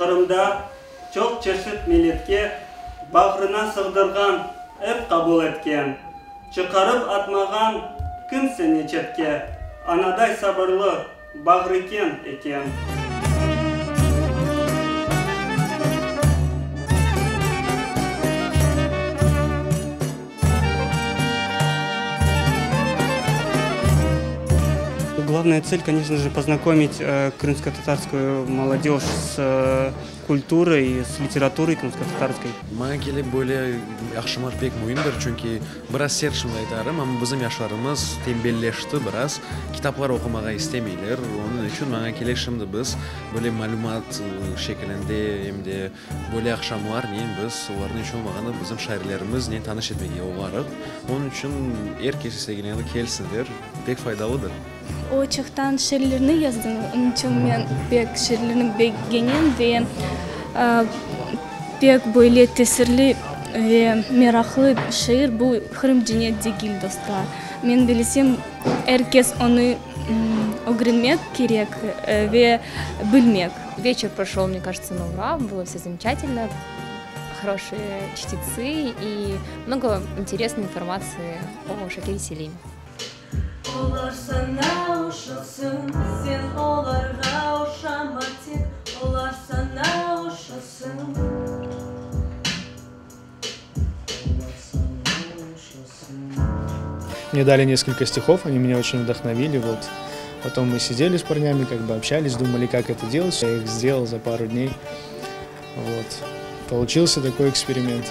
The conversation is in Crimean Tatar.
Qırımda çoq çeşit milletke Bağrına sığdırğan, ep qabul etken. Çıqarıp atmağan kimseni çetke, Anaday sabırlı, bağrı keñ eken. Главная цель, конечно же, познакомить крымско-татарскую молодежь с культурой, с литературой крымско-татарской. Maña kele, böyle aqşamlar pek müimdir, çünki biraz sert şimdi aytarım, amma bizim yaşlarımız tenbelleşti biraz, kitaplar oqumağa istemeyler. Onıñ içün maña kele, şimdi biz böyle malümat şekilinde em de böyle aqşamlarnen biz olarnı iç olmağanı bizim şairlerimiznen tanış etmege olarıq. Onıñ içün er kes istegenleri kelsinler, pek faydalıdır. O çoqtan şiirlerni yazdı, onıñ içün men pek şiirlerni begenem ve pek böyle tesirli ve meraqlı şiir bu Qırım cennet degil, dostlar. Men bilsem, er kes onı ögrenmek kerek ve bilmek. Вечер прошел, мне кажется, на ура, было все замечательно, хорошие чтецы и много интересной информации о Шакире Селиме. Olar saña oşasın, sen olarğa oşama tek, olar saña oşasın. Olar saña oşasın. Мне дали несколько стихов, они меня очень вдохновили. Вот. Потом мы сидели с парнями, как бы общались, думали, как это делать. Я их сделал за пару дней. Вот. Получился такой эксперимент.